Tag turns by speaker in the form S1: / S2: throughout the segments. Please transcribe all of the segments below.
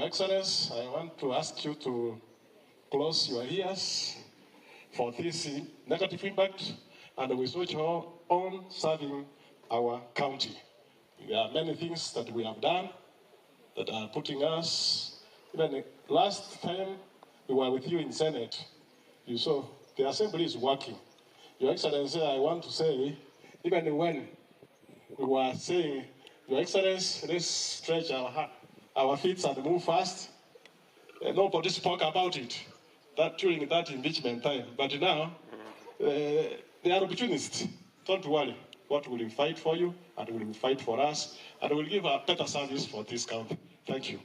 S1: Excellency, I want to ask you to close your ears for this negative impact and we switch on serving our county. There are many things that we have done that are putting us, even last time we were with you in Senate, you saw the assembly is working. Your Excellency, I want to say, even when we were saying, Your Excellency, let's stretch our feet and move fast, nobody spoke about it that during that impeachment time. But now, they are opportunists. Don't worry. God will fight for you and will fight for us and will give a better service for this county. Thank you.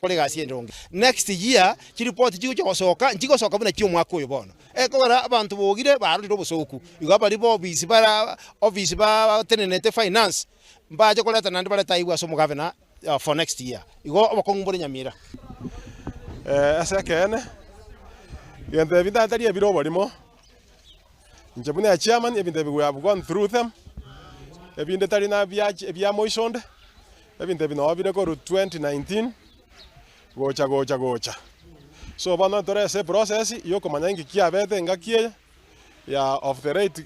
S2: Kore egasi endonge next year chiripoti chigocha gosoka nchigosoka buna chia omwaka oyo bono. Ekogera abanto bogire barorire obosoku igo abari ba ofisi bara ofisi batenenete finance mbache koreta naende bareta aigwe ase omogavana for next year igo obokong'u mbore Nyamira.
S1: Ase ekeene, egento ebi ntatari ebire oborimo, inche buna echairman ebinto ebi we have gone through them, ebinde tari na biach ebia moiso onde, ebinto ebi nabo bire korwa 2019 gocha gocha gocha. So bono tore ase eprocess ya okomanya inki kiabete engaki eye ya of the late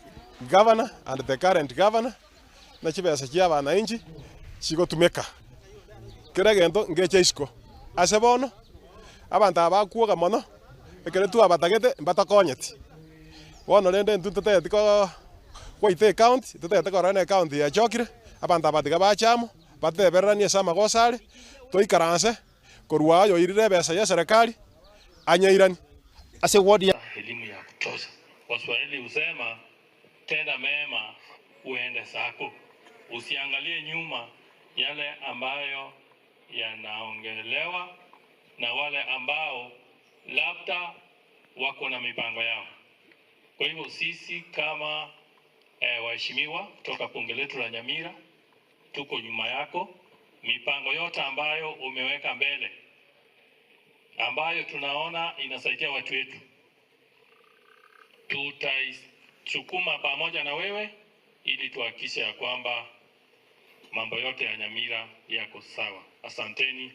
S1: governor and the current governor, na chibesa chia abananchi chigotumeka. Kera egento ngeche isiko. Ase bono, abanto aba bakwoga mono, ekero twabatagete mbatakonyeti. Bono rende intwe totagete ko gwaita ecounty, totagete korora na ecounty yachokire, abanto aba tiga bache amo, batebereranie ase amagoso are, toikaranse, korwa aye oirire ebesa ya eserekari, anyeirani.
S2: Ase ward ya
S3: elimu ya kutosha. Waswahili husema tenda mema uende zako, usiangalie nyuma yale ambayo yanaongelewa na wale ambao labda wako na mipango yao. Kwa hivyo sisi kama waheshimiwa kutoka bunge letu la Nyamira tuko nyuma yako. Mipango yote ambayo umeweka mbele ambayo tunaona inasaidia watu wetu, tutaisukuma pamoja na wewe ili tuhakikishe ya kwamba mambo yote ya Nyamira yako sawa. Asanteni.